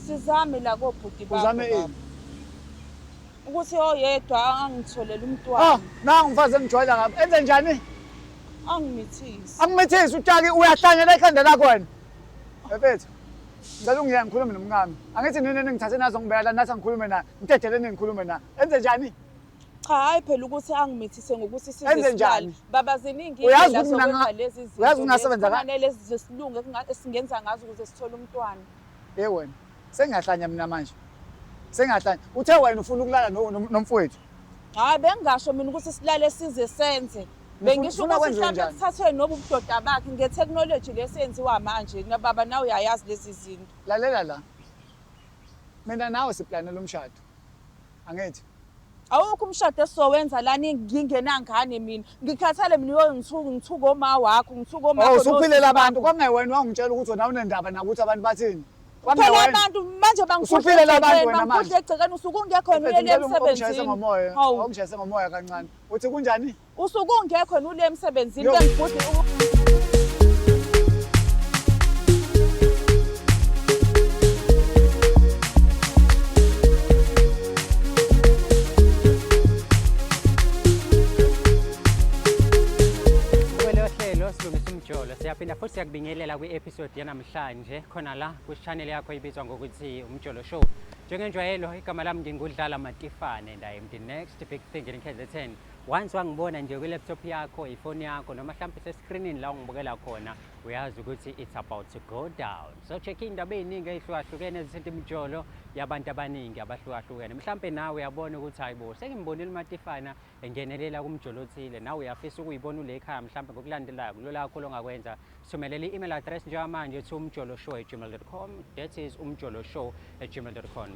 Sizame la kobhuti bakho. Uzame baba. ini? Ukuthi oyedwa angitholele Ah, umntwana. nangu umfazi engijwayela kabi. Enze njani? Angimithise. Angimithisi utshaki uyahlanyela ekhanda lakho wena. Mfethu. Ngicela ungiyeke ngikhulume nomkami. Angithi nini ningithathe nazo ngibeka la nathi angikhulume naye. Ngidedele ngikhulume naye. Enze njani? Cha hayi phela ukuthi angimithise ngokuthi size Enze silale. njani? Baba ziningi Uyazi indlela ukuthi mina zokwenza lezi zinto. uyazi ukuthi ngasebenza lezi. Khona nalezi zesilungu esingenza ngazo ukuze sithole umntwana. Hey wena. Sengiyahlanya mina manje. Sengiyahlanya. Uthe wena ufuna ukulala nomfowethu. Hayi bengingasho mina ukuthi silale size senze. Bengisho Ufuna ukuthi kwenziwe mhlawumbe njani? kuthathwe noba ubudoda bakhe ngethekhnoloji lesenziwa manje na baba nawe uyayazi lezi zinto. Lalela la. Mina nawe siplanela umshado. Angithi. Awukho umshado esizowenza lana ngingenangane mina. Ngikhathele mina uyongithuka ngithuka oma wakho, ngithuka oma Oh, wakho. usuphilela abantu kwangewena wangitshela ukuthi wena unendaba nakuthi abantu bathini. Phela Kwangewena. abantu manje bangikhuhle Usuphilela abantu egcekeni, wena bangikhuhle manje. egcekeni usuke ungekho wena Mfethu, uyele ngicela ungishayise emsebenzini. ngomoya. Hawu. Ungishayise ngomoya kancane. Uthi kunjani? Usuke ungekho wena ule emsebenzini Yo. bengibhude Kwelo hlelo silungisa umjolo siyaphinda futhi siyakubingelela kwi-episode yanamhlanje khona la kwi-channel yakho ibizwa ngokuthi Umjolo Show. Njengenjwayelo igama lami ngingudlala Matifane and I am the next big thing in KZN. Once wangibona nje kwi-laptop yakho, ifoni yakho noma mhlawumbe seskrinini la ungibukela khona uyazi ukuthi it's about to go down. So check iy'ndaba ey'ningi ey'hlukahlukene ezithinta imijolo yabantu abaningi abahlukahlukene. Mhlawumbe nawe uyabona ukuthi hayi bo sengimbonile uMatifana engenelela kumjolo othile, nawe uyafisa ukuyibona ule ekhaya mhlawumbe ngokulandelayo kulula kakhulu ongakwenza. Thumelela i-email address njengamanje to umjoloshow@gmail.com. That is umjoloshow@gmail.com.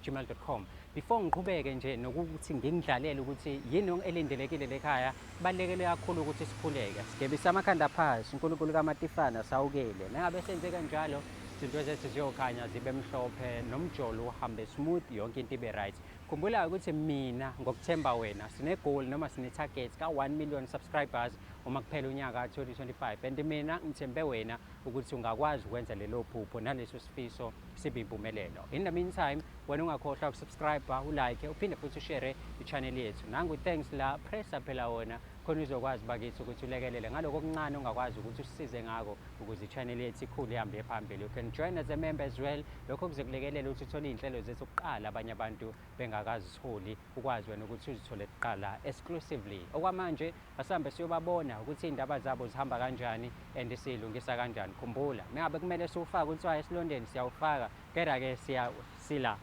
@gmail.com. Before ngiqhubeke nje nokuthi ngingidlalele ukuthi yini elindelekile lekhaya, kubalulekile kakhulu ukuthi sikhuleke. Sigebise amakhanda phansi, uNkulunkulu kaMatifana sawukele. Nengabe senze kanjalo, izinto zethu ziyokhanya zibe mhlophe, nomjolo uhambe smooth, yonke into ibe right. Khumbula ukuthi mina ngokuthemba wena sine goal noma sine target ka 1 million subscribers uma kuphela unyaka ka 2025 and mina ngithembe wena ukuthi ungakwazi ukwenza lelo phupho naleso sifiso sibe impumelelo. In the meantime, wena ungakhohlwa ukusubscribe, ulike, uphinde futhi ushare i-channel yethu. Nangu thanks la, pressa phela wona khona uzokwazi bakithi ukuthi ulekelele ngaloko okuncane ongakwazi ukuthi usisize ngako ukuze i-channel yethu ikhule ihambe phambili. You can join as a member as well. Lokho kuzokulekelela ukuthi uthole iy'nhlelo zethu kuqala abanye abantu bengakazitholi, ukwazi wena ukuthi uzithole kuqala exclusively. Okwamanje asihambe siyobabona ukuthi iy'ndaba zabo zihamba kanjani and siyilungisa kanjani. Khumbula, mengabe kumele siwufake utswayi esilondeni siyawufaka, kodwa-ke sila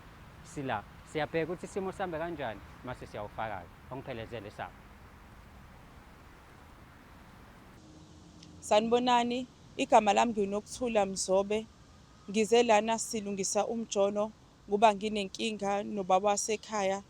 sila siyabheka ukuthi isimo sihambe kanjani mase siyawufaka-ke. Ongiphelezele sabo. Sanibonani, igama lami ngiNokuthula Mzobe. Ngize lana silungisa umjolo ngoba nginenkinga nobaba wasekhaya.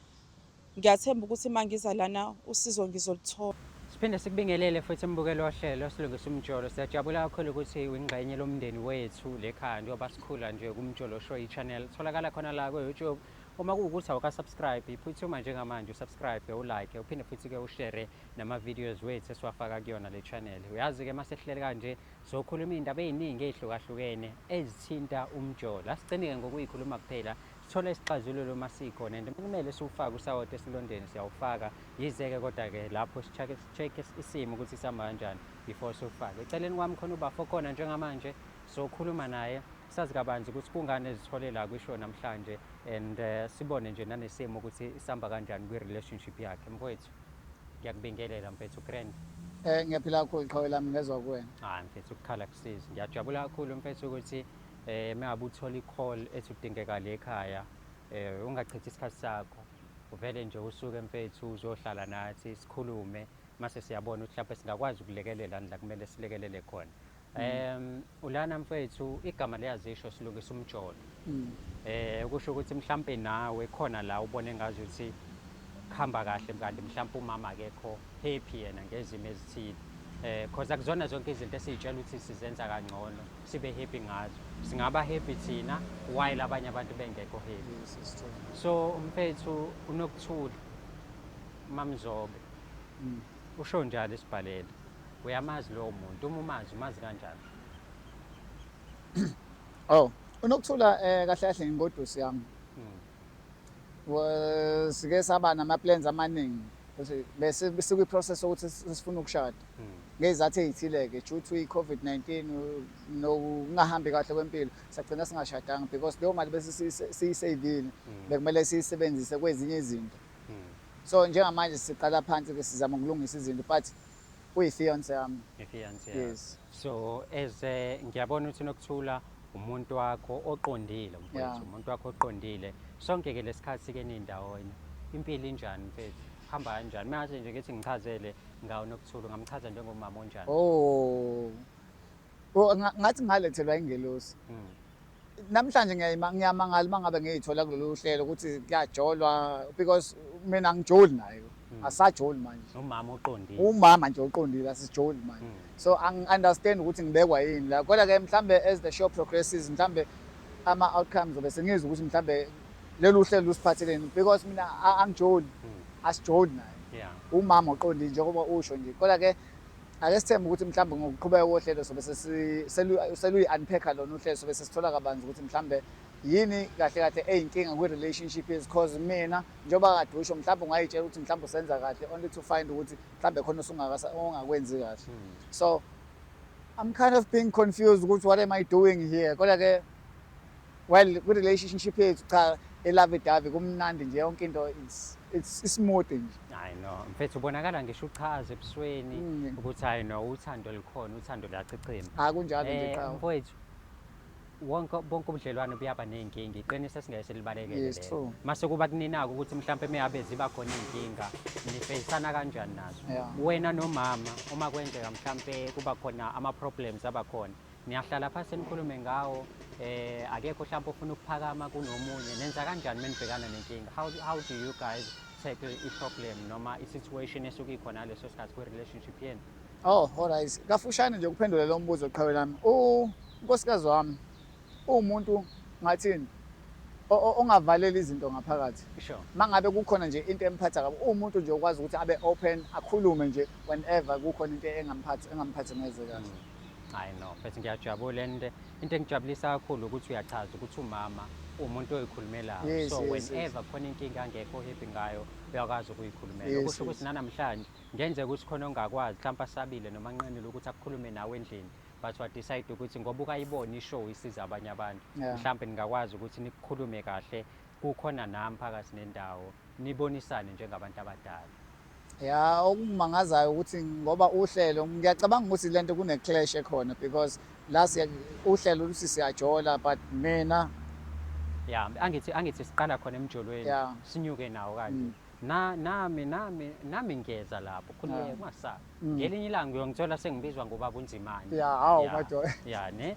Ngiyathemba ukuthi uma ngiza lana usizo ngizoluthola. Siphinde sikubingelele futhi mbukeli wohlelo silungisa umjolo. Siyajabula kakhulu ukuthi uyingxenye lomndeni wethu lekhaya njengoba sikhula nje kuMjolo Show i-channel. Tholakala khona la ku-YouTube. Uma kuwukuthi awuka-subscribe, iphuthuma njengamanje usubscribe, ulike, uphinde futhi-ke ushare nama-videos wethu esiwafaka kuyona le channel. Uyazi-ke uma sesihleli kanje sokhuluma iy'ndaba ey'ningi ey'hlukahlukene ezithinta umjolo. Asigcini-ke ngokuyikhuluma kuphela, sithole isixazululo uma sikhona and kumele siwufake usawoti esilondeni siyawufaka. Yize-ke kodwa-ke lapho si-check isimo ukuthi sihamba kanjani before siwufake. Eceleni kwami khona ubafo khona njengamanje sokhuluma naye sazi kabanzi ukuthi kungani ezithole la kwishow namhlanje and sibone nje nanesimo ukuthi sihamba kanjani kwi-relationship yakhe. Mfowethu, ngiyakubingelela mfethu grand. Ngiyaphila kakhulu qhawe lami, ngezwa kuwena. Hayi mfethu, ukukhala kusizi. Ngiyajabula kakhulu mfethu ukuthi mengabe uthola i-call ethi udingeka le ekhaya, ungachithi isikhathi sakho. Uvele nje usuke mfethu uzohlala nathi sikhulume mase siyabona ukuthi mhlawumbe singakwazi ukulekelela la kumele silekelele khona. Ulana mfethu igama liyazisho silungisa umjolo. Kusho ukuthi mhlambe nawe khona la ubone ngazi ukuthi kuhamba kahle kanti mhlambe umama akekho happy yena ngezimo ezithile. Cause akuzona zonke izinto esizitshela ukuthi sizenza kangcono sibe happy ngazo. Singaba happy thina while abanye abantu bengekho happy. Yes, it's true. So mfethu uNokuthula Mamzobe. Usho njalo isibhalelo. Uyamazi lowo muntu, uma umazi umazi kanjani? Oh, Unokuthula kahle kahle ngingodusi yami. Sike saba nama-plans amaningi ukuthi bese sikwi-process yokuthi sifuna ukushada. Ngezizathu ey'thile-ke due to i-COVID-19 nokungahambi kahle kwempilo sagcina singashadanga because leyo mali bese siyiseyivile bekumele siyisebenzise kwezinye izinto. So njengamanje siqala phansi-ke sizama ukulungisa izinto but uyi-fiance yami. I-fiance yakho. Yes. So as ngiyabona ukuthi Nokuthula umuntu wakho oqondile mfowethu, umuntu wakho oqondile. Sonke ke lesikhathi ke nindawonye. Impilo injani mfethu? Hamba kanjani? Manje nje ngithi ngichazele ngawo Nokuthula, ungamchaza njengomama onjani? Oh. Oh, ngathi ngalethelwa ingelosi. Namhlanje ngiyamangala uma ngabe ngiyithola kulolu hlelo ukuthi kuyajolwa because mina angijoli naye. Asajoli manje. Umama oqondile. Umama nje oqondile, asijoli manje. So angi-understand ukuthi ngibekwa yini la. Kodwa ke mhlambe as the show progresses mhlambe ama outcomes bese ngizwa ukuthi mhlambe lolu hlelo lusiphatheleni because mina angijoli. Asijoli naye. Umama oqondile njengoba usho nje. Kodwa ke ake sithembe ukuthi mhlambe ngokuqhubeka kohlelo sobe seluyi-unpack-a lona uhlelo, sobe sesithola kabanzi ukuthi mhlambe yini kahle kahle eyinkinga kwi-relationship yethu, cause mina njengoba kade usho mhlambe ungayitshela ukuthi mhlambe usenza kahle only to find ukuthi mhlambe khona ongakwenzi kahle. So I'm kind of being confused ukuthi what am I doing here. Kodwa ke well, kwi-relationship yethu cha, e-lovey-dovey, kumnandi nje, yonke into it's smooth nje. Hayi no, mfethu ubonakala ngisho uchaza ebusweni ukuthi hayi no, uthando likhona, uthando luyachichima. Ah, kunjalo nje qha. Mfowethu, wonke bonke ubudlelwano buyaba ney'nkinga, iqiniso esingeke silibalekele lelo. Mase kuba kuninako ukuthi mhlampe meyabe ziba khona iy'nkinga, nifeyisana kanjani nazo? Wena nomama uma kwenzeka mhlampe kuba khona ama-problems abakhona, niyahlala phansi nikhulume ngawo, akekho mhlampe ofuna ukuphakama kunomunye, nenza kanjani menibhekana nenkinga? How do you guys tackle i-problem noma i-situation esuke ikhona ngaleso sikhathi kwi-relationship yenu? Oh, all right. Kafushane nje ukuphendula lo mbuzo qhawe lami. Unkosikazi wami uwumuntu ngathini ongavaleli izinto ngaphakathi. Mangabe kukhona nje into emphatha kabi, uwumuntu nje okwazi ukuthi abe open, akhulume nje whenever kukhona into engamphathi ngeze kahle. Hayi no, mfethu ngiyajabula, and into engijabulisa kakhulu ukuthi uyachaza ukuthi umama umuntu oyikhulumelayo. So whenever khona inkinga angekho happy ngayo, uyakwazi ukuyikhulumela. Okusho ukuthi nanamhlanje ngenzeka ukuthi khona ongakwazi mhlawumbe asabile noma anqenile ukuthi akukhulume nawe endlini, but wa decide ukuthi ngoba ukayibona ishow isiza abanye abantu, mhlawumbe ningakwazi ukuthi nikukhulume kahle kukhona nami phakathi nendawo, nibonisane njengabantu abadala. Ya, okungimangazayo ukuthi ngoba uhlelo, ngiyacabanga ukuthi lento kune clash ekhona because la siya uhlelo luthi siyajola but mina Ya, angithi siqala khona emjolweni, sinyuke nawo kanje. Na nami nami nami ngiyeza lapho, khululeka, ungasabi. Ngelinye ilanga uyongithola sengibizwa ngobaba uNzimane. Ya, hawu, madoda. Ya, ne?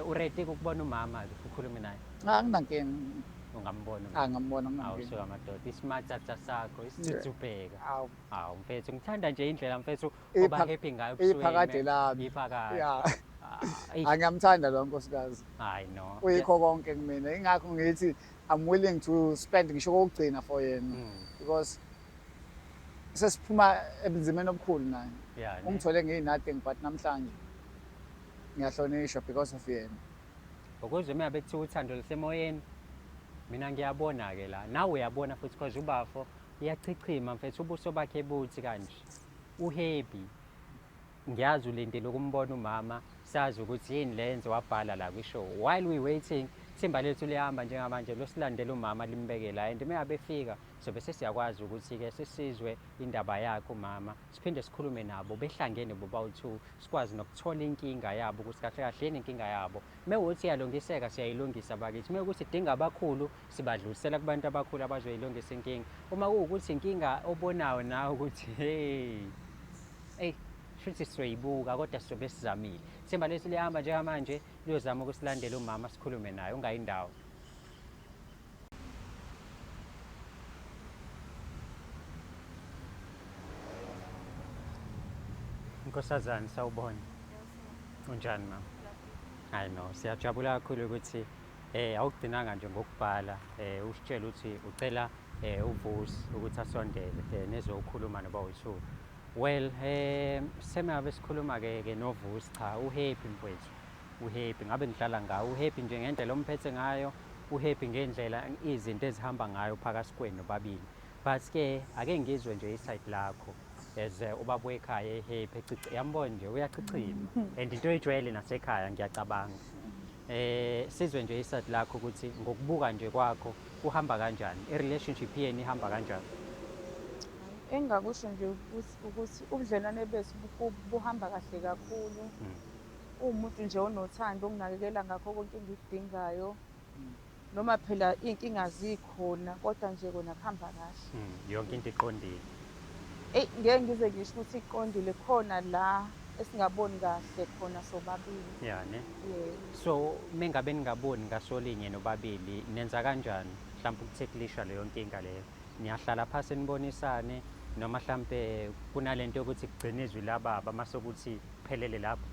Uready ukubona umama ke, ukhulume naye? Cha, anginankinga. Ungambona? Ah, ngambona, anginankinga. Awu, suka madoda, isimatsatsa sakho, isithuthubheka. Awu. Awu mfethu, ngithanda nje indlela mfethu oba happy ngayo ebusweni. Iphakade lami. Iphakade. Ya. Eish. Angiyamthanda lo nkosikazi. Hayi no. Uyikho konke kumina. Ingakho ngithi I'm willing to spend ngisho kokugcina for yena. Because sesiphuma ebunzimeni obukhulu naye. Yeah, ne. Ungithole ngiyi nothing but namhlanje ngiyahlonishwa because of yena. Ukuze uma bekuthiwa uthando lusemoyeni, mina ngiyabona ke la. Nawe uyabona futhi because ubafo uyachichima mfethu, ubuso bakhe buthi kanje. Uhappy. Ngiyazi ulindile ukumbona umama, sazi ukuthi yini le yenze wabhala la kwishow. While we waiting, ithimba lethu liyahamba njengamanje losilandela umama limbeke la, and uma befika sobe sesiyakwazi ukuthi ke sisizwe indaba yakhe umama, siphinde sikhulume nabo behlangene bobawu-two, sikwazi nokuthola inkinga yabo ukuthi kahle kahle yini inkinga yabo. Uma kuwukuthi iyalungiseka siyayilungisa bakithi, uma kuwukuthi idinga abakhulu sibadlulisela kubantu abakhulu abazoyilungisa inkinga. Uma kuwukuthi inkinga obonayo nawe ukuthi hey, ey, shuthi sizoyibuka kodwa sizobe sizamile. Ithimba lethu liyahamba njengamanje liyozama ukusilandela umama sikhulume naye, ungayi ndawo. Nkosazana, sawubona. Unjani mama? Hayi no, siyajabula kakhulu ukuthi awugcinanga nje ngokubhala, usitshela ukuthi ucela uVusi ukuthi asondele nezokhuluma noba u-two. Well, seme ngabe sikhuluma ke noVusi, cha uhappy mfowethu. uhappy, ngabe ngidlala ngawo uhappy nje ngendlela omphethe ngayo, uhappy ngendlela izinto ezihamba ngayo phakathi kwenu nobabili. But ke ake ngizwe nje iside lakho as ubaba wekhaya ehappy ecici, yambona nje uyachichima and into oyijwayele nasekhaya ngiyacabanga. Sizwe nje iside lakho ukuthi ngokubuka nje kwakho kuhamba kanjani, i-relationship yenu ihamba kanjani? Engingakusho nje ukuthi ubudlelwane bethu buhamba kahle kakhulu. Uwumuntu nje onothando, onginakekela ngakho konke engikudingayo. Noma phela iy'nkinga zikhona, kodwa nje kona kuhamba kahle. Yonke into iqondile. Eyi, ngeke ngize ngisho ukuthi iqondile, khona la esingaboni kahle khona sobabili. Ya ne? Yebo. So mengabe ningaboni ngasolinye nobabili, nenza kanjani mhlawumbe ukutheklisha leyo nkinga leyo? Niyahlala phasi nibonisane noma mhlambe kunalento yokuthi kugcine izwi lababa mase kuthi kuphelele lapho?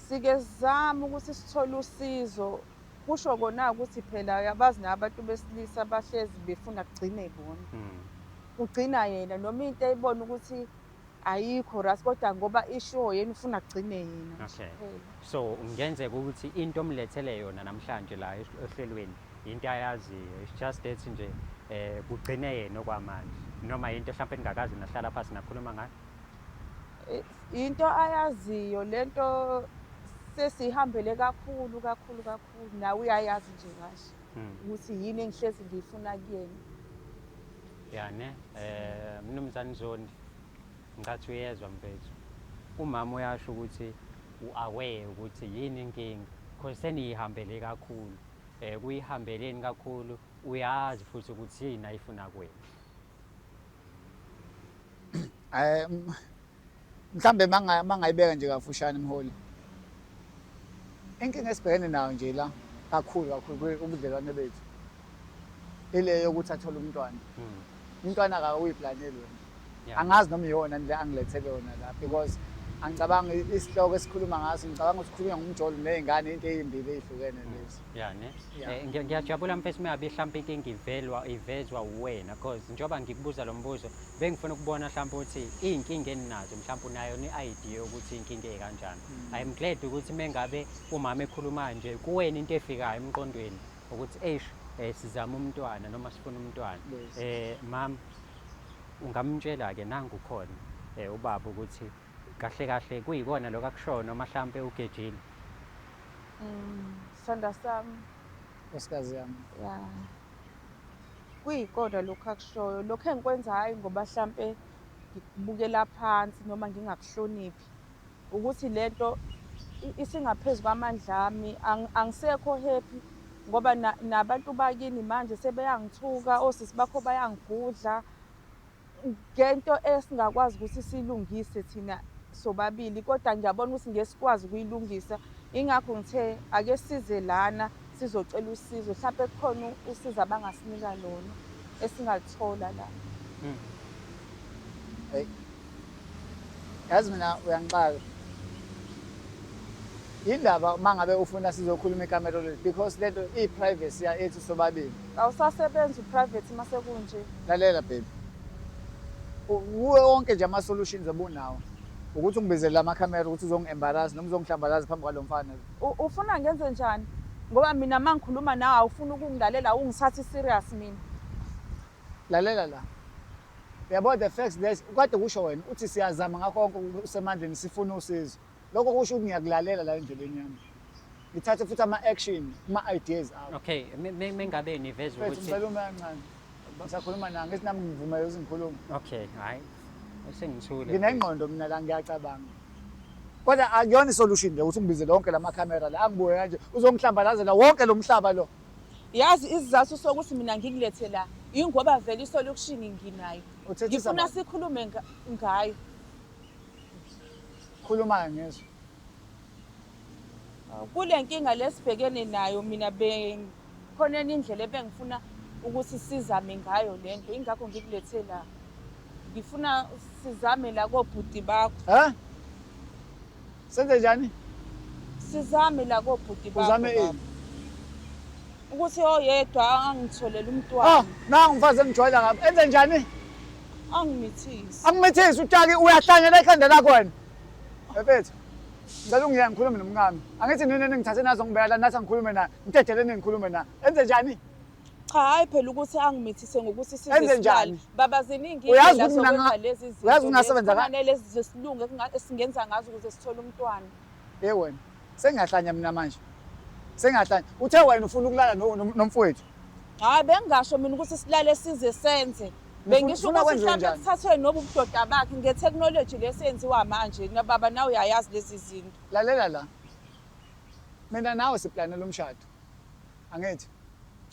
Sike sizame ukuthi sithole usizo, kusho kona ukuthi phela uyabazi nabantu besilisa bahlezi befuna kugcine bona. Kugcina yena noma into eyibona ukuthi ayikho right, kodwa ngoba isho yena ufuna kugcine yena. Okay. So ngenzeka ukuthi into omlethele yona namhlanje la ohlelweni into ayaziyo, it's just that nje kugcine yena okwamanje, noma into mhlawumbe ningakaze nahlala phansi nakhuluma ngayo? Into ayaziyo lento sesihambele kakhulu kakhulu kakhulu, nawe uyayazi nje kahle ukuthi yini engihlezi ngiyifuna kuyena. Ya ne, Mnumzane Zondi, ngathi uyezwa mfethu. Umama uyasho ukuthi u-aware ukuthi yini inkinga, because seniyihambele kakhulu. Kuyihambeleni kakhulu, uyazi futhi ukuthi yini ayifuna kuwena. Mhlambe mangayibeka nje kafushane mholi. Inkinga esibhekene nayo nje la kakhulu kakhulu ubudlelwane bethu ile yokuthi athole umntwana. Umntwana akawuyiplaneli wena. Angazi noma iyona le angilethele yona la, because angicabangi isihloko esikhuluma ngaso, ngicabanga ukuthi kukhulunywa ngomjolo nezingane, into ezimbili ezihlukene lezi. Ya ne. Ngiyajabula mfethu maybe mhlawumbe inkinga ivezwa uwena, because njengoba ngikubuza lo mbuzo bengifuna ukubona mhlawumbe ukuthi iy'nkinga eninazo mhlawumbe unayo ne-idea yokuthi inkinga ekanjani. I'm glad ukuthi mengabe umama ekhuluma nje kuwena into efikayo emqondweni ukuthi eish, sizama umntwana noma sifuna umntwana. Mam, ungamtshela ke nangu khona ubaba ukuthi kahle kahle kuyikona lokho akushoyo noma mhlambe ugejile? Sithanda sami. Nkosikazi yami. Ya. Kuyikona lokho akushoyo. Lokho engikwenza hayi ngoba mhlambe ngikubukela phansi noma ngingakuhloniphi. Ukuthi lento isingaphezu kwamandla ami, angisekho happy ngoba nabantu bakini manje sebeyangithuka, osisi bakho bayangigudla ngento esingakwazi ukuthi siyilungise thina sobabili, kodwa ngiyabona ukuthi ngeke sikwazi ukuyilungisa. Ingakho ngithe ake size lana sizocela usizo, mhlampe kukhona usizo abangasinika lona esingalithola la. Hey. Yazi mina uyangixaka. Indaba mangabe ufuna sizokhuluma ekamero lethu, because lento i-privacy yethu sobabili. Awusasebenzi u-private mase kunje. Lalela baby. Uwe wonke nje ama-solutions obunawo ukuthi ungibizele amakhamera ukuthi uzongi-embarrass noma uzongihlambalaza phambi kwalo mfana. Ufuna ngenze njani? Ngoba mina uma ngikhuluma nawe awufuni ukungilalela, ungithatha serious mina. Lalela la. Uyabo the facts that kade kusho wena uthi siyazama ngakho konke kusemandleni sifuna usizo. Lokho kusho ukuthi ngiyakulalela la endleleni yami. Ngithathe futhi ama-action, kuma-ideas akho. Okay, mengabe niveza Mfethu ukuthi ngicela ume kancane. Ngisakhuluma nawe, ngithi nami ngivumele ukuthi ngikhulume. Okay, hayi. Sengithule. Nginengqondo mina la, ngiyacabanga. Kodwa akuyona isolution le ukuthi ungibize lonke lamakhamera la, angibuke kanje, uzongihlambalazela wonke lo mhlaba lo. Yazi isizathu sokuthi mina ngikulethe la ingoba vele isolution nginayo. Uthethisa Ngifuna bani? sikhulume ngayo. Khuluma ngizwe. Kule nkinga lesibhekene nayo mina bengikhona enye indlela ebengifuna ukuthi sizame ngayo lento, ingakho ngikulethe la. Ngifuna sizame la kobhuti bakho. Ha? Senze njani? Sizame la kobhuti bakho. Uzame baba. ini? Ukuthi oyedwa angitholele umntwana. Nangu umfazi engijwayela kabi. Enze njani? Angimithisi. Angimithisi utaki uyahlanyela ekhanda lakho wena. Mfethu. Ngicela ungiyeke ngikhulume nomkami. Angithi nina ningithathe nazo ngibeka la nathi angikhulume naye. Ngidedeleni ngikhulume naye. Enze njani? Cha hayi phela ukuthi angimithise ngokuthi size Enze silale. njani? Baba ziningi Uyazi iy'ndlela ukuthi mina zokwenza lezi zinto. Uyazi ukuthi ngasebenza Khona nalezi zesilungu esingenza ngazo ukuze sithole umntwana. Ye wena. Sengiyahlanya mina manje. Sengiyahlanya. Uthe wena ufuna ukulala nomfowethu. Hayi bengingasho mina ukuthi silale size senze. Bengisho Ufuna ukuthi kwenziwe mhlawumbe njani? kuthathwe noba ubudoda bakhe ngethekhnoloji lesenziwa manje. Na baba nawe uyayazi lezi zinto. Lalela la. Mina nawe siplanela umshado. Angithi.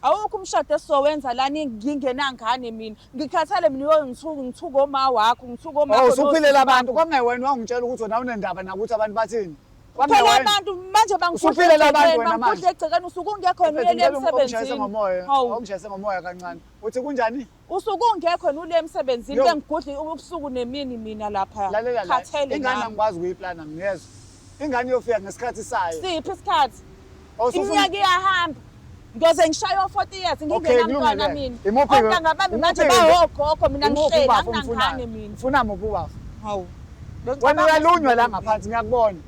Awukho umshado esizowenza lana ngingenangane mina. Ngikhathele mina uyongithuka ngithuka oma wakho, ngithuka oma Oh, usuphilela abantu kwangewena wangitshela ukuthi wena unendaba nakuthi abantu bathini. Phela Kwangewena. abantu manje bangikudla Usuphilela abantu egcekeni, wena manje. bangikudla egcekeni usuke ungekho wena Mfethu, uyele ngicela ungishayise emsebenzini. ngomoya. Hawu. Ungishayise ngomoya kancane. Uthi kunjani? Usuke ungekho wena ule emsebenzini Yo. bengigudla ubusuku nemini mina lapha. Lalela la. Khathele Ingane nami. angikwazi ukuyiplana ngiyezwa. Ingane iyofika ngesikhathi sayo. Siphi isikhathi? Oh, usufuna- Iminyaka iyahamba. Ngiyoze ngishaye o-40 years Okay, ngingenamntwana kulungile. mina. Imuphi-ke? Ontanga bami manje Imuphi-ke? bawogogo mina Imuphi ngihleli ubafo anginangane omfunayo? mina. Ufuna muphi ubafo? Hawu. Wena uyalunywa la ngaphansi ngiyakubona.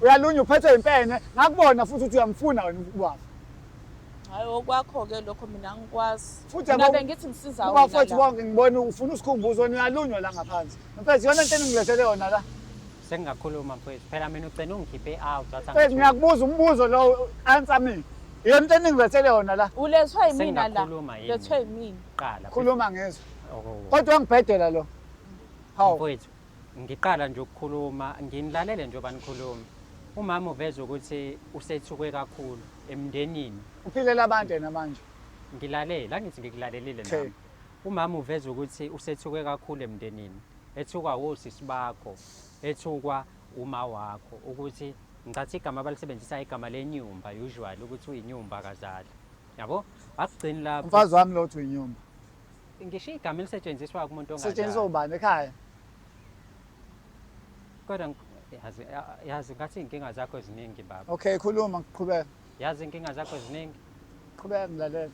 Uyalunywa uphethwe impene, ngakubona futhi ukuthi uyamfuna wena ubafo. Hayi okwakho-ke lokho mina angikwazi. Futhi Mina yabo- bengithi ngisiza wena Ubafowethu la. bonke ngibona ufuna usikhumbuzo wena uyalunywa la ngaphansi. Mfethu iyona into eningilethele yona la. Sengingakhuluma mfowethu. Phela mina ugcina ungikhiphe out wathi Mfethu angithuli. ngiyakubuza umbuzo lo answer me. Iyona into eningilethele yona la. Ulethwe yimina la. Sengingakhuluma yini? Ulethwe yimina. Qala. Khuluma ngezwe. Oh. Kodwa wangibhedela lo. Hawu. Mfowethu, ngiqala nje ukukhuluma, nginilalele njengoba nikhuluma. Umama uveza ukuthi usethukwe kakhulu emndenini. Uphilela abantu yena manje. Ngilalele, angithi ngikulalelile Okay. nami. Umama uveza ukuthi usethukwe kakhulu emndenini. Ethukwa wosisi bakho, ethukwa uma wakho ukuthi ngicathi igama abalisebenzisa igama lenyumba usually ukuthi uyinyumba kazali. Yabo? Akugcini lapho. Umfazi wami lo uthi uyinyumba. Ngisho igama elisetshenziswa kumuntu ongazali. Setshenziswa ubani ekhaya? Kodwa yazi yazi ngathi inkinga zakho ziningi baba. Okay, khuluma ngiqhubeka. Yazi inkinga zakho ziningi. Qhubeka ngilalela.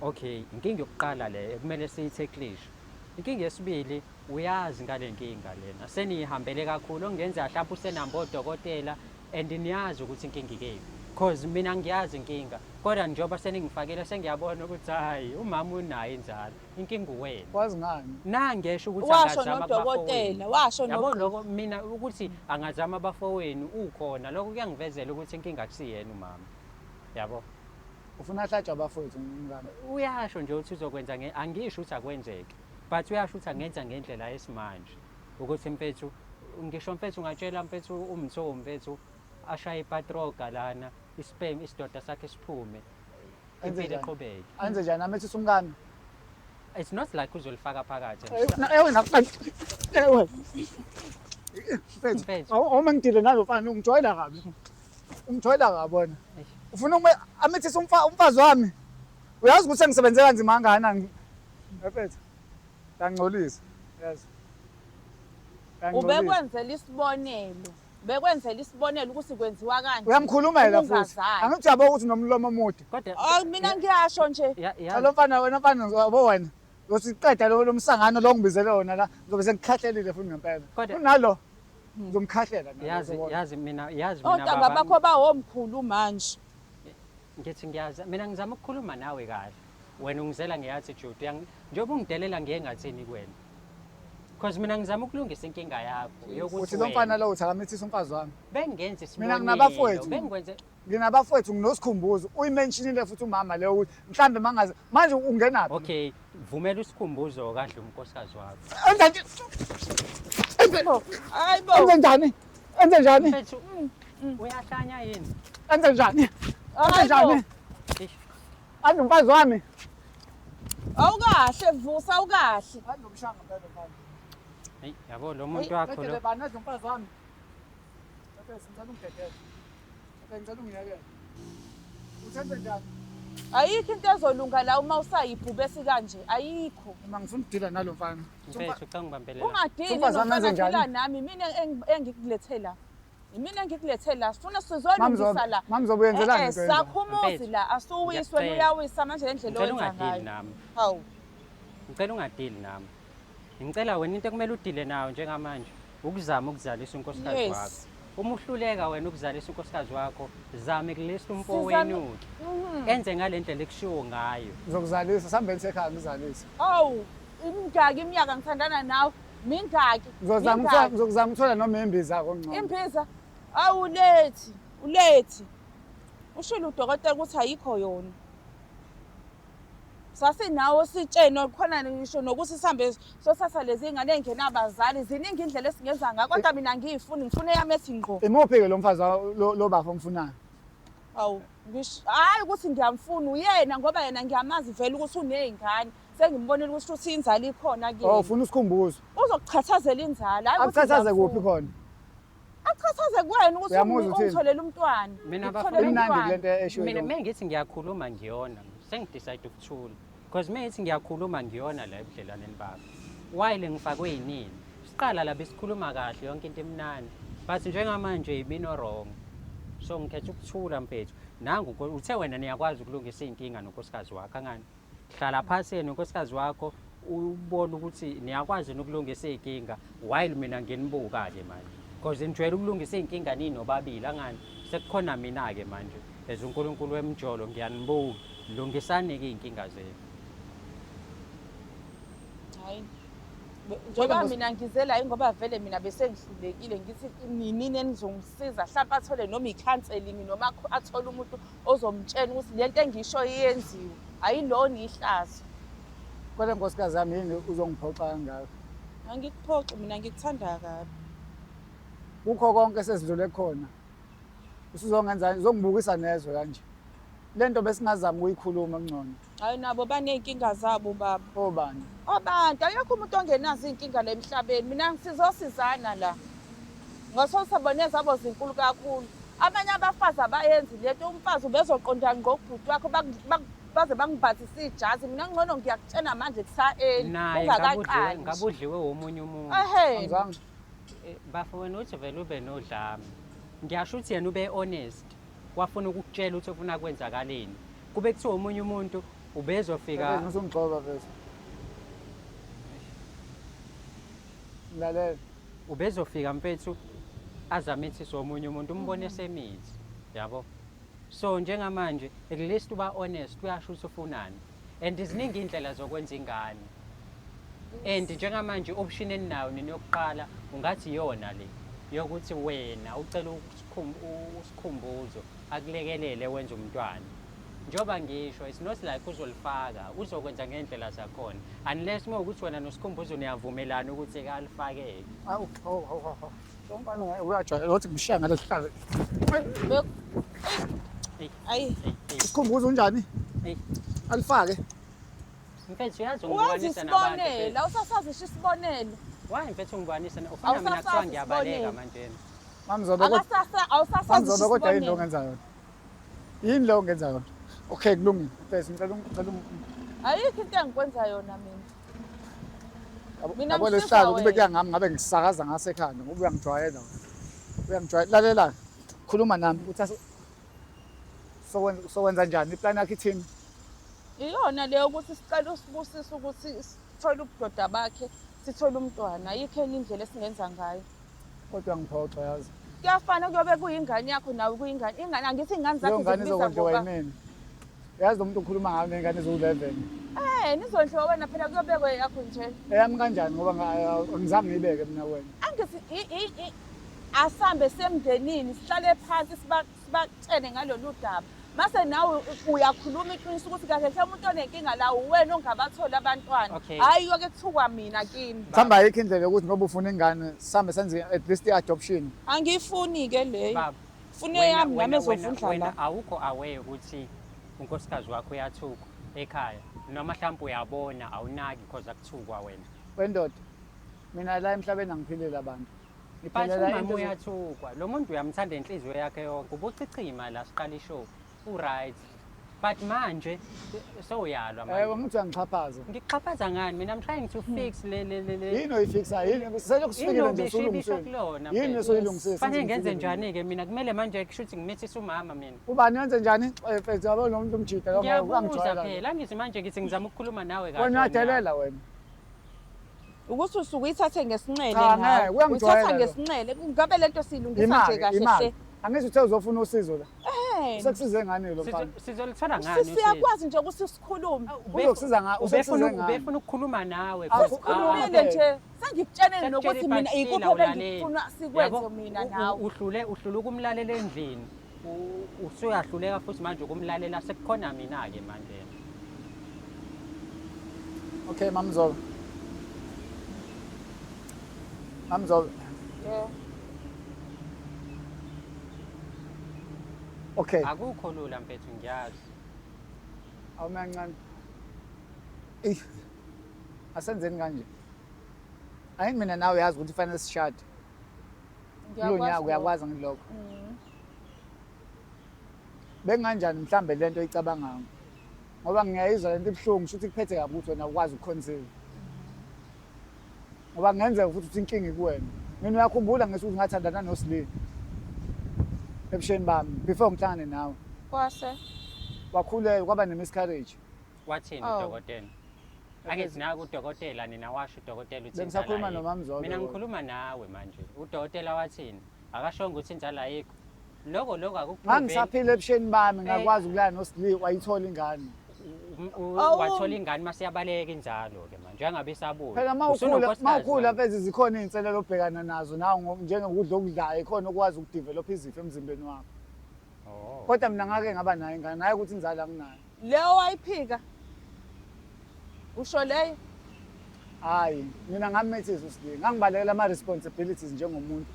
Okay, inkinga yokuqala le ekumele siyitheklishe. Inkinga yesibili uyazi ngale nkinga lena. Seniyihambele kakhulu okungenzeka mhlawumbe usenamba odokotela and niyazi ukuthi inkinga ikephi. Cause mina ngiyazi inkinga kodwa njengoba seningifakile sengiyabona ukuthi hayi umama unayo inzalo. Inkinga uwena. Wazi ngani? Nangesho ukuthi Washo angazama nodokotela, kubafowenu. washo Yabo nogqirha. lokho mina ukuthi angazama abafowenu ukhona lokho kuyangivezela ukuthi inkinga akusiyena umama. Yabo. Ufuna ahlatshwe abafowethu umngane. Uyasho nje ukuthi uzokwenza nge angisho ukuthi akwenzeki but uyasho ukuthi angenza ngendlela yesimanje ukuthi mfethu ngisho mfethu ungatshela mfethu umtho mfethu ashaye ipatroga lana isperm isidoda sakhe siphume Enze impilo njani? iqhubeke. Anze njani amethisa umkami? It's not like uzolifaka phakathi. Ewe ewe. Mfethu, Mfethu. awuma ngidile nalo mfana ungijwayela kabi. Ungijwayela kabi wena. Eish. Ufuna ume amethisa umfazi wami. Uyazi ukuthi sengisebenze kanzima kangakanani. Mfethu. Ngangcolisa. Yazi. Ngangcolisa. Ubekwenzela isibonelo. Bekwenzela isibonelo ukuthi kwenziwa kanje. Uyamkhulumela futhi. Ubungazali. Angithi uyabo ukuthi unomlomo omude. Kodwa Oh mina ngiyasho nje. Cha lo mfana wena mfana yabo wena. Usiqeda lo msangano lo ngibizele wona la ngizobe sengikhahlelile futhi ngempela. Kodwa- Unalo ngizomkhahlela nalo, yazi uzobona. yazi mina yazi mina Ontanga baba bakho bawomkhulu manje. ngithi ngiyaza mina ngizama ukukhuluma nawe kahle wena ungizela nge-attitude njengoba ungidelela ngiye ngathini kuwena because mina ngizama ukulungisa inkinga yakho yokuthi Uthi lo mfana lo uthi akamithise umfazi wami. bengenza Mina isibonelo nginabafowethu. bengikwenze Nginabafowethu nginosikhumbuzo. Uyimentionile futhi umama leyo ukuthi mhlambe mangaze manje ungenaphi? Okay, vumela usikhumbuzo kadla umnkosikazi wakho. Enza nje. Hayi bo. Enze njani? Enze njani? Mfethu uyahlanya yini? Enze njani? Enze Hayi bo. njani? Eish, Adla umfazi wami. Awukahle vusa awukahle. Adla umshanga phela mfana. Hey, yabo lo muntu wakho lo. Bani adla umfazi wami. Mfethu ngicela ungidedele. Mfethu ngicela ungiyekele. Uthenze njani? Ayikho into ezolunga la uma usayibhubesi kanje. Ayikho. Uma ngifuna ukudila nalo mfana. Mfethu cha ngibambelela. Ungadili Umfazi wami nofana enze njani? dila nami mina engikulethe la. Yimina engikulethe la. Sifuna sizolungisa la. Mamzobe uyenzelani into enjalo? Sakho umuzi Mfethu, la asuwiswe ngiyacela. uyawisa manje le ndlela Ngicela owenza ungadili ngayo. nami. Hawu. Ngicela ungadili nami. Ngicela wena into ekumele udile nayo njengamanje. Ukuzama ukuzalisa unkosikazi wakho. Uma uhluleka wena ukuzalisa unkosikazi wakho, zama ekulisa umfowenu-ke. Enze ngale ndlela ekushiwo ngayo. Ngizokuzalisa, sihambeni sekhaya ngizalise. Awu, imingaki iminyaka ngithandana nawe? Mingaki? Ngizozama ukuthola, ngizokuzama ukuthola noma imbiza kongcono. Imbiza? Awu ulethi, ulethi. Ushilo udokotela ukuthi ayikho yona. Sasinawo sitshene khona ngisho nokuthi sihambe sothatha lezi ngane ey'ngenabazali. Ziningi indlela esingenza ngayo kodwa mina angiyifuni, ngifuna eyami ethi ngqo. Imuphi-ke lo mfazi lo bafo omfunayo? Awu, ngisho hhayi ukuthi ngiyamfuna uyena ngoba yena ngiyamazi vele ukuthi uney'ngane. Sengimbonile ukuthi shuthi inzalo ikhona kuyena. Oh, ufuna usikhumbuzo. Uzokuchathazela inzalo, hhayi ukuthi Akuchathaze kuphi ngiyamfuna. khona? Achachaze kuwena ukuthi Uyamuzwa uthini? ungitholele umntwana. Mina Ngikutholele bafuna- Imnandi umntwana. kule nto eshiwo Mina lo. mengithi ngiyakhuluma ngiyona, sengidecide ukuthula. Because mengithi ngiyakhuluma ngiyona la ebudlelwaneni bakho. While ngifakwe yinini? Siqala la besikhuluma kahle yonke into imnandi. But njengamanje ibino wrong. So ngikhetha ukuthula mfethu. Nangu uthe wena niyakwazi ukulungisa iy'nkinga nonkosikazi wakho angani? Hlala phasi nonkosikazi wakho ubone ukuthi niyakwazi yini ukulungisa iy'nkinga while mina nginibuka-ke manje. Because nijwayele ukulungisa iy'nkinga ninobabili angani? Sekukhona mina-ke manje as uNkulunkulu wemjolo ngiyanibuka. Lungisani-ke iy'nkinga zenu. Hayi. Njengoba mina ngize la ingoba vele mina bese ngihlulekile ngithi ninini enizongisiza mhlawumpe athole noma i-counselling noma athole umuntu ozomtshela ukuthi le nto engisho iyenziwe ayilona ihlazo. Kodwa nkosikazi yami yini uzongiphoxa kangaka? Angikuphoxi mina ngikuthanda kabi. Kukho konke sesidlule khona. Usuzongenza uzongibukisa nezwe kanje. Le nto besingazama ukuyikhuluma kungcono. Hayi nabo baney'nkinga zabo baba. Obani? Abantu akekho umuntu ongenazo iy'nkinga la emhlabeni. Mina sizosizana la. Ngathola sabona ezabo zinkulu kakhulu. Abanye abafazi abayenzi lento umfazi ubezoqonda ngqo kubhuti wakho baze bangibhathise ijazi. Mina ngcono ngiyakutshena manje kusa-early Naye ungakaqali. ngabe udliwe womunye umuntu. Ehhe. Angizange. Bafo wena uthi vele ube nodlame. Ngiyasho ukuthi yena ube honest. Wafuna ukukutshela ukuthi ufuna kwenzakaleni. Kube kuthiwa omunye umuntu ubezofika Mfethu usungigxoba mfethu. Ngilalela. Ubezofika mfethu azamithise omunye umuntu umbone esemithi yabo. So njengamanje at least uba honest uyasho ukuthi ufunani. And ziningi iy'ndlela zokwenza ingane. And njengamanje option eninayo nini yokuqala ungathi iyona le yokuthi wena ucela usikhumbuzo akulekelele wenze umntwana. Njengoba ngisho it's not like uzolifaka uzokwenza ngendlela zakhona unless uma ukuthi wena nosikhumbuzo niyavumelana ukuthi alifakeke. Awu, hawu, hawu, hawu. Lo mfana uyajwayela ukuthi ngishiya ngale sihlalo. Ayi. Isikhumbuzo unjani? Alifake. Mfethu uyazi Wenza ungibukanisa nabantu. isibonelo, awusasazi isho isibonelo. Why mfethu ungibukanisa ufuna mina kuthiwa Awusasazi ngiyabaleka isibonelo. manje. Mamzobe kodwa Akasasa awusasazi isho Mamzobe kodwa yini lo isibonelo. ongenza yona? Yini lo ongenza yona? Okay, kulungile. Mfethu ngicela ngicela Ayikho into engikwenza yona mina. Mina yabo ngisiza lesihlalo kube wena. kuya ngami ngabe ngisakaza ngasekhanda ngoba uyangijwayela wena. Uyangijwayela. Lalela. Khuluma nami ukuthi sokwenza sokwenza njani? Iplan yakho ithini? Iyona leyo ukuthi sicela usibusise ukuthi sithole ubudoda bakhe, sithole umntwana. Ayikho enye indlela esingenza ngayo. Kodwa ngiphoxa yazi. Kuyafana kuyobe kuyingane yakho nawe kuyingane. Ingane angithi ingane Leyo zakho ngane zikubiza izokondliwa ngoba. yimina. Yazi lo muntu ukhuluma ngayo ney'ngane eziwu-11. Eh, nizondliwa wena phela kuyobekwa yakho nje. Eyami kanjani ngoba angizange ngiyibeke mina wena. Angithi asambe semndenini sihlale phansi sibatshene ngalolu daba. Mase nawe uyakhuluma iqiniso ukuthi kahle hle umuntu onenkinga la uwena ongabatholi abantwana. Okay. Hayi yoke kuthukwa mina kimi. Mhlawumbe ayikho indlela yokuthi ngoba ufuna ingane sihambe senze at least i-adoption. Angiyifuni ke leyo. Baba, Funa eyami nami ezovundla wena la. awukho aware ukuthi unkosikazi wakho uyathukwa ekhaya noma mhlawumbe uyabona awunaki because akuthukwa wena. Wendoda, mina la emhlabeni angiphileli abantu. But Ngiphilela umama into uyathukwa. Lo muntu uyamthanda inhliziyo yakhe yonke. Ubuchichima la siqala ishow. U-right. But manje sewuyalwa Ewe manje. ngithi uyangixhaphaza. Ngikuxhaphaza ngani? Mina I'm trying to fix le le le le. Yini oyifixa yini? Selokhu sifikile nje Yini usulungisile. kulona. Yini mfethu. esuyilungisile? Fanele ngenze njani-ke mina? Kumele manje kusho ukuthi ngimithise umama mina. Ubani wenze njani? Mfethu yabo lo muntu umjida lo Ngiyabuza uyangijwayela. phela. Angithi manje ngithi ngizama ukukhuluma nawe kahle. Wena uyadelela wena. Ukuthi usuke uyithathe ngesinxele Cha, nawe. ngeke, uyangijwayela Uyithatha lo. ngesinxele. Ngabe lento siyilungisa nje Imali, kahle imali. hle. Angithi uthe uzofuna usizo la. Eh. Usekusize ngani lo mfana? Sizolithola ngani usizo? Siyakwazi nje ukuthi sikhulume. Uzokusiza nga Ubefuna usekusize ngani? ubefuna ukukhuluma nawe. Sikhulumile Ah, nje. Sengikutsheleni nokuthi Sekutshela mina ibhayisila, ikuphi awulaleli. ebengikufuna sikwenze Yabo, mina nawe. Uhlule uhlule ukumlalela endlini. Usuyahluleka futhi manje ukumlalela sekukhona mina-ke manje. Okay, Mamzobe. Mamzobe. Yeah. Okay. Akukho lula mfethu ngiyazi. Awume kancane. Eyi. Asenzeni kanje. Ayi mina nawe uyazi ukuthi kufanele sishade. Kulo nyaka Ngiyakwazi. uyakwazi ngilokho. Mm. Benganjani mhlambe lento oyicabangayo? Ngoba ngiyayizwa lento ibuhlungu shuthi kuphethe kabi ukuthi wena ukwazi ukuconceive. Ngoba kungenzeka futhi ukuthi inkinga ikuwena. Mina uyakhumbula ngisho ukuthi ngathandana noSli. Ebusheni bami before ngihlangane nawe. Kwase. Wakhulelwa kwaba ne-miscarriage. Wathini Oh. udokotela? Angithi naku udokotela nina washo udokotela uthi Bengisakhuluma inzalo ayikho. noMaMzobe Mina kodwa. ngikhuluma nawe manje. Udokotela wathini? Akashongo ukuthi inzalo ayikho. Lokho lokho akukuprevent. Ngangisaphila ebusheni bami ngakwazi ukulala noSli wayithola ingane. Awu. Wathola ingane masiyabaleka inzalo ke manje angabe isabuya. Phela mawukhula mawukhula mfethu zikhona iy'nselelo obhekana nazo nawe njengokudla okudlayo ikhona okwazi ukudevelop izifo emzimbeni wakho. Oh. Kodwa mina ngake ngaba nayo ingane hayi ukuthi inzalo anginayo. Leyo wayiphika. Usho leyo? Hayi, mina ngamethisa uSli. Ngangibalekela ama-responsibilities njengomuntu.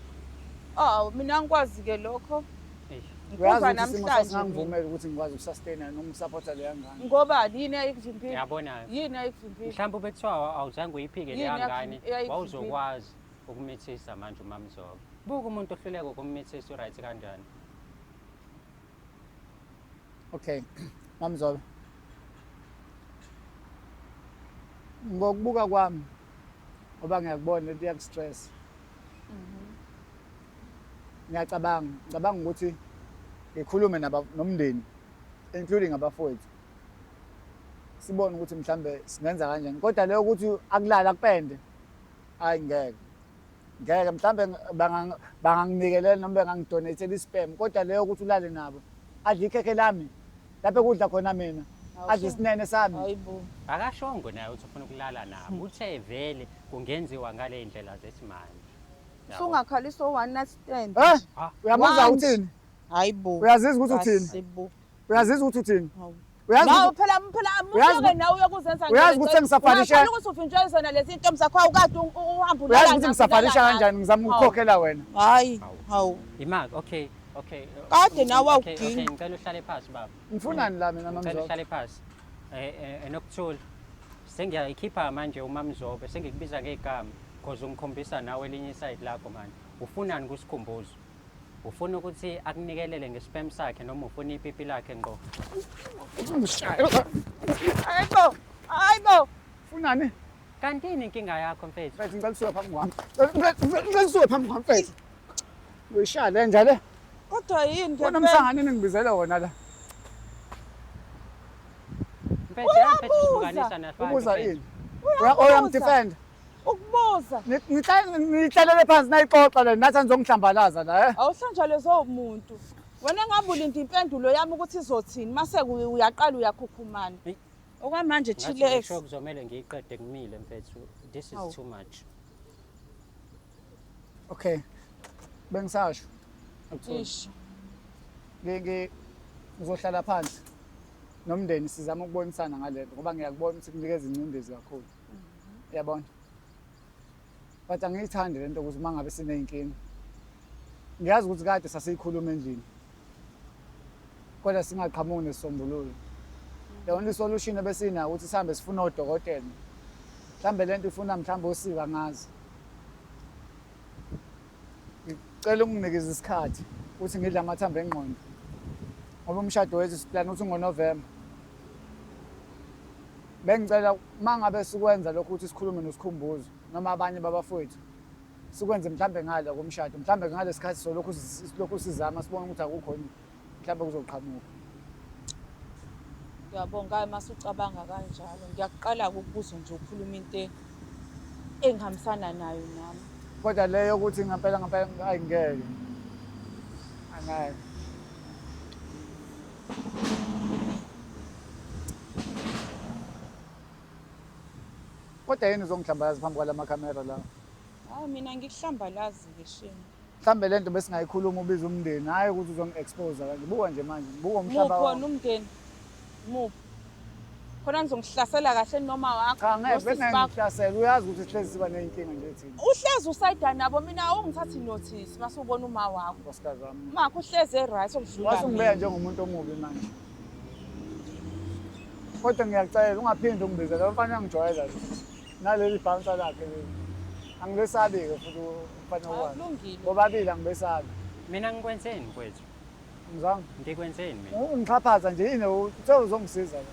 Oh, mina angikwazi ke lokho. Eish. Uyazi Ngikuva ukuthi isimo namhlanje. mina. sasingangivumeli ukuthi ngikwazi ukusustaina nokumsupporta leya ngane. Ngobani yini eyayikuvimbile? Yabona Yini eyayikuvimbile? mhlawumbe ubekuthiwa awuzange uyiphike Yini leya ngane eyayivimbile? wawuzokwazi ukumithisa manje uMaMzobe. Buka umuntu ohluleka ukumithisa uright kanjani. Okay, Mamzobe. Ngokubuka kwami ngoba ngiyakubona lento iyakustress. Ngiyacabanga, ngicabanga ukuthi ngikhulume nomndeni including abafowethu. Sibone ukuthi mhlambe singenza kanjani. Kodwa leyo ukuthi akulala kupende. Hayi ngeke. Ngeke mhlambe banganginikelela noma bengangidonatela isperm kodwa leyo ukuthi ulale nabo. Adle ikhekhe lami. Lapho ekudla khona mina. Adle isinene sami. Hayibo. Akashongo naye ukuthi ufuna ukulala nabo. Uthe vele kungenziwa ngale ndlela zesimanje. Yabo. Usungakhalisa one night stand. Eh? Ah. Uyamuzwa Once. uthini? Hayibo. Uyazizwa ukuthi uthini? Kahle bo. Uyazizwa ukuthi uthini? Hawu. Uyazi Nawe ukuthi phela phela Uyazi muke nawe uyokuzenza uyazi ukuthi sengisafarisha- Ungaqala ukuthi uvinjelwe zona lezi ntombi zakho awukade uhambe ulala uyazi ukuthi nazo, ngisafarisha ulala kanjani ngizama nazo. ukukhokhela wena. Hayi, Hawu. hawu. Imali, okay, okay. Kade nawe Okay, awuginyi. Okay, ngicela uhlale phansi baba. Ngifunani la mina Ngicela Mamzobe? uhlale phansi. Nokuthula. Sengiyayikhipha manje uMaMzobe, sengikubiza ngegama because ungikhombisa nawe elinye iside lakho manje. Ufunani kuSikhumbuzo? Ufuna ukuthi akunikelele ngesperm sakhe noma ufuna ipipi lakhe ngqo? Hayibo. Hayibo. Funani? Kanti yini inkinga yakho mfethu? Mfethu ngicela usuke phambi kwami. Ngicela usuke phambi kwami mfethu. Uyishaya le nja le. Kodwa yini Wona ngempela? umsangano engibizele wona la. Mfethu, ya mfethu Uyabuza. sihlukanisa nabantu. Ubuza mfethu. ini? Uyamdefend. Ukubuza. Nihlalele phansi nayixoxa le nathi anizongihlambalaza la eh. Awuhlanjwa lezo muntu. Wena ngabe ulinda impendulo yami ukuthi izothini mase uyaqala uyakhukhumana. Eyi. Okwamanje Ngathi chillax. ngisho kuzomele ngiyiqede kumile mfethu. This Hawu. is too much. Okay. Bengisasho. Akuthuli. Ish. Ngizohlala phansi nomndeni sizama ukubonisana ngalento ngoba ngiyakubona ukuthi kunikeza ingcindezi kakhulu. Uyabona? But angiyithandi lento ukuthi uma ngabe siney'nkinga. Ngiyazi ukuthi kade sasiyikhuluma endlini. Kodwa singaqhamuki nesisombululo. The only solution ebesinayo ukuthi sihambe sifune odokotela. Mhlambe lento ifuna mhlambe usiko angazi. Ngicela unginikeze isikhathi ukuthi ngidle amathambo engqondo. Ngoba umshado wethu siplana ukuthi ngoNovember. Bengicela uma ngabe sikwenza lokhu ukuthi sikhulume noSikhumbuzo noma abanye babafowethu sikwenze mhlambe ngale komshado mhlambe ngale sikhathi solokhu silokhu sizama sibone ukuthi akukho yini mhlambe kuzoqhamuka. Ngiyabonga hayi mase ucabanga kanjalo. Ngiyakuqala ukukuzwa nje ukhuluma into Engihambisana nayo nami. Kodwa leyo yokuthi ngempela ngempela ayi ngeke. Angeke. Kodwa yini uzongihlambalaza phambi kwalama khamera la? Hayi, mina ngikuhlambalazi-ke shame. Mhlambe lento besingayikhuluma ubiza umndeni, hhayi ukuthi uzongi-expose kanje. Buka nje manje, buka umhlaba Muphi wona wami. umndeni? Muphi? Khona ngizongihlasela kahle noma wakho Cha, ngeke nosisi bakho. bengingihlasela, uyazi ukuthi sihlezi siba ney'nkinga nje thina. Uhlezi usayida nabo, mina awungithathi notice mase ubona uma wakho. Nkosikazi wami. Umakho uhlezi e-right okudlula Wase ungibeka mina. njengomuntu omubi manje. Kodwa ngiyacela ungaphinde ungibize lo mfana, uyangijwayela lo. Naleli bouncer lakhe leli. Angibesabi-ke futhi umfana Hayi, wakhe. kulungile. Bobabili angibesabi. Mina ngikwenzeni mfowethu? Ngizange. Ngikwenzeni mina? Ungixhaphaza nje yini, uthe uzongisiza la.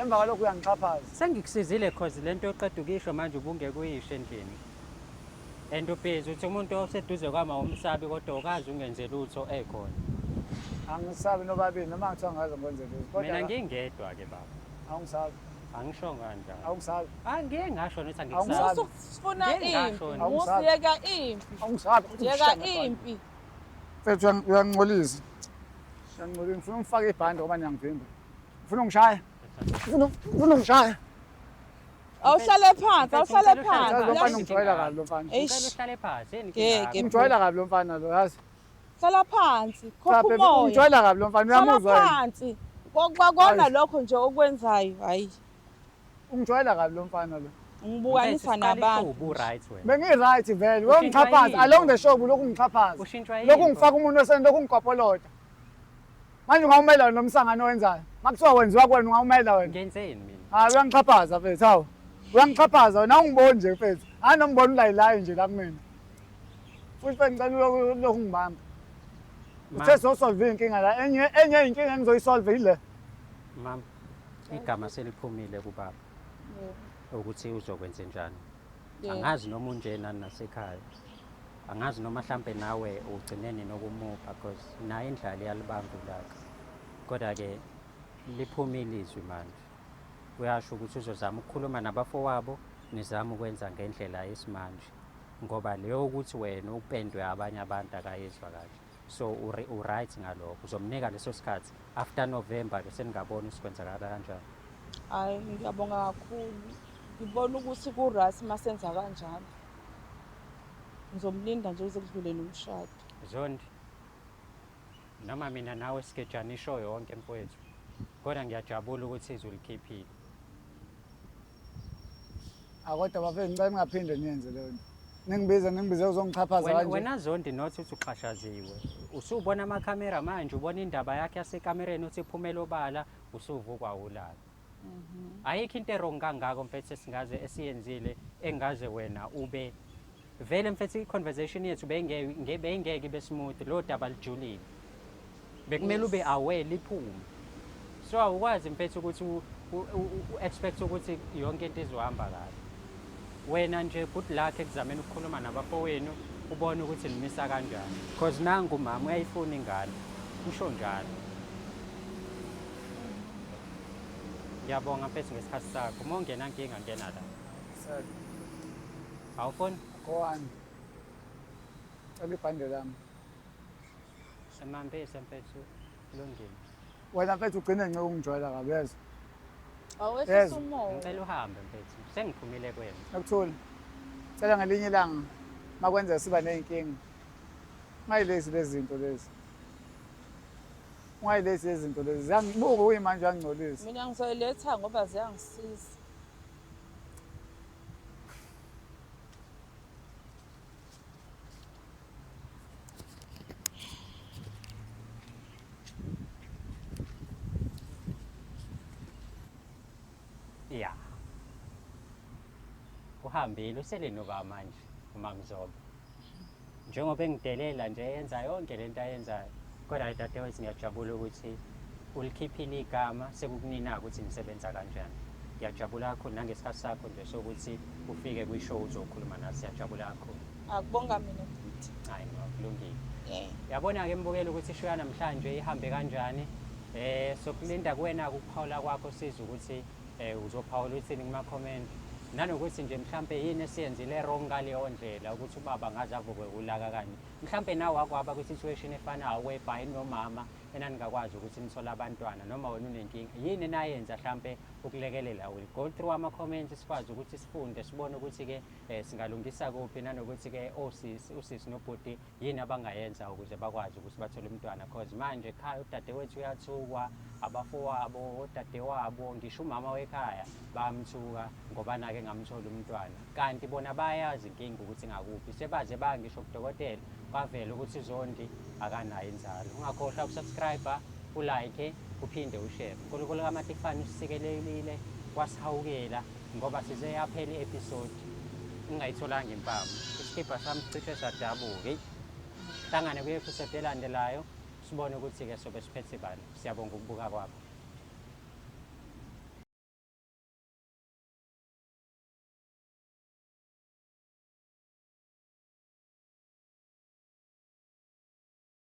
Emva kwalokho uyangixhaphaza. Sengikusizile cause lento oqeda ukuyisho manje ubungeke uyisho endlini. And ubhizi uthi umuntu oseduze kwami awumsabi kodwa ukazi ungenze lutho ekhona. Angisabi nobabili noma ngithiwa ngaze ngikwenze lutho. Mina Kodwa ngingedwa-ke baba. awungisabi. Angisho kanjalo. Awungisabi. Angike ngasho nokuthi Awungisabi. angikusabi. Musukufuna Ngeke impi. ngasho nje. Musiyeka impi. Awungisabi. Yeka impi. Mfethu, uyangingcolisa. Uyangingcolisa. Ngifuna ungifake ibhande ngoba niyangivimba. Ufuna ungishaya? Ufuna ungishaya? Awuhlale phansi, awuhlale Mfethu, phansi. Yazi lo mfana Uyasho- ungijwayela kabi lo mfana. Eish. Ngicela uhlale phansi, yini Ngeke. inkinga yakho? Ungijwayela kabi lo mfana lo, yazi. Hlala phansi, Cha khokha baby, umoya. ungijwayela kabi lo mfana, Hlala uyamuzwa yini? phansi. Kwakona Hayi. lokho nje okwenzayo, hayi. Ungijwayela kabi lo mfana lo. Ngibukanisa Mfethu, siqala nabantu. ishow ubu-right wena. Bengi-right vele, Ushintshwa uyangixhaphaza. yini? Along the show lokhu ungixhaphaza. Ushintshwa yini? Lokhu ngifaka umuntu oseni, lokhu ngikopolota. Manje ungawumela wena lo msangano owenzayo. Makuthiwa wenziwa kuwena ungawumela wena. Ngenzeni mina? Hayi, uyangixhaphaza mfethu, hawu. Uyangixhaphaza wena, awungiboni nje mfethu. Hayi, nombona ulayilayi nje la kumina. Futhi mfethu ngicela ulokhu ungibamba. Uthe sosolve iy'nkinga la, enye iy'nkinga engizoyisolve yile. Mama, igama seliphumile kubaba ukuthi uzokwenze njani. Yebo. Angazi noma unjena nasekhaya. Angazi noma mhlambe nawe ugcine nini ukumupha because naye indlala iyalibamba ulaka. Kodwa-ke liphumile izwi manje. Uyasho ukuthi uzozama ukukhuluma nabafowabo, nizame ukwenza ngendlela yesimanje. Ngoba leyo ukuthi wena upendwe abanye abantu akayizwa kahle. So u-right ngalokho. Uzomnika leso sikhathi after November ke seningabona ukuthi kwenzakala kanjani. Hayi, ngiyabonga kakhulu. Ngibona ukuthi ku-right masenza kanjalo. Ngizomlinda nje kuze kudlule nomshado. Zondi, noma mina nawe sigejana isho yonke mfowethu, kodwa ngiyajabula ukuthi izwi likhiphile. Akodwa bafethu, ngicela ningaphinde niyenze leyo nto. Ningibize, ningibize uzongixhaphaza Wena, kanje. wena Zondi, nothi uthi uxhashaziwe. Usubona amakhamera manje, ubona indaba yakhe yasekamereni uthi iphumela obala, usuvukwa ulaka. Ayikho into e-wrong kangako mfethu esingaze esiyenzile engaze wena ube vele mfethu i-conversation yethu beyingeke ibe smooth, lo daba lijulile. Bekumele ube aware liphume. So awukwazi mfethu ukuthi u-expect ukuthi yonke into izohamba kahle. Wena nje good luck ekuzameni ukukhuluma nabafowenu, ubone ukuthi nimisa kanjani. Cause nangu umama uyayifuna ingane. Usho njalo. Ngiyabonga mfethu ngesikhathi sakho. Uma ungenankinga ngena la. Sir, Awufuni? go on. Cela ibhande lami. Simambise mfethu, kulungile. Wena mfethu ugcine nce ungijwayela kabi, yezwa. Awehlisa Yezwa. umoya. Ngicela uhambe mfethu. Sengiphumile kwena. Nokuthula. Cela ngelinye ilanga makwenzeka siba ney'nkinga. Ungayilesi lezi zinto lezi. Ungayilesi lezi zinto lezi. Ziyangibuka kuyimanje uyangingcolisa. Mina ngizoyiletha ngoba ziyangisiza. Ya. Uhambile usele noba manje uMamzobe. Njengoba engidelela nje yenza yonke lento ayenzayo. Kodwa dadewethu ngiyajabula ukuthi ulikhiphile igama, sekukunina ukuthi nisebenza kanjani. Ngiyajabula kakhulu nangesikhathi sakho nje sokuthi ufike kwi-show uzokhuluma nathi, siyajabula kakhulu. Akubonga mina futhi. Hayi no, kulungile. Yabona-ke mbukeli ukuthi ishow yanamhlanje ihambe kanjani. Sokulinda kuwena ukuphawula kwakho, sizwe ukuthi uzophawula uthini kuma-comment. Nanokuthi nje mhlampe yini esiyenzile wrong ngaleyo ndlela ukuthi ubaba ngaze avuke ulaka kanje. Mhlampe nawe wakwaba kwi-situation efanayo whereby nomama enaningakwazi ukuthi nithole abantwana, noma wena unenkinga, yini enayenza mhlampe ukulekelela? We'll go through ama-comments, sikwazi ukuthi sifunde, sibone ukuthi-ke singalungisa kuphi, nanokuthi-ke osisi, usisi nobhuti yini abangayenza ukuze bakwazi ukuthi bathole umntwana, cause manje ekhaya udadewethu uyathukwa, abafowabo, odadewabo, ngisho umama wekhaya bayamthuka ngoba nake ngamthola umntwana, kanti bona bayazi inkinga ukuthi ngakuphi. Sebaze bangisho kudokotela, kwavela ukuthi Zondi akanayo inzalo. Ungakhohlwa ukusubscribe, ulike, uphinde ushare. uNkulunkulu kaMatifane usisikelelile, wasihawukela ngoba size yaphela i-episode ungayitholanga impama. Isikibha sami sicishe sadabuka. Eyi, hlangane kwi-episode elandelayo, sibone ukuthi-ke sobe siphethe bani. Siyabonga ukubuka kwakho.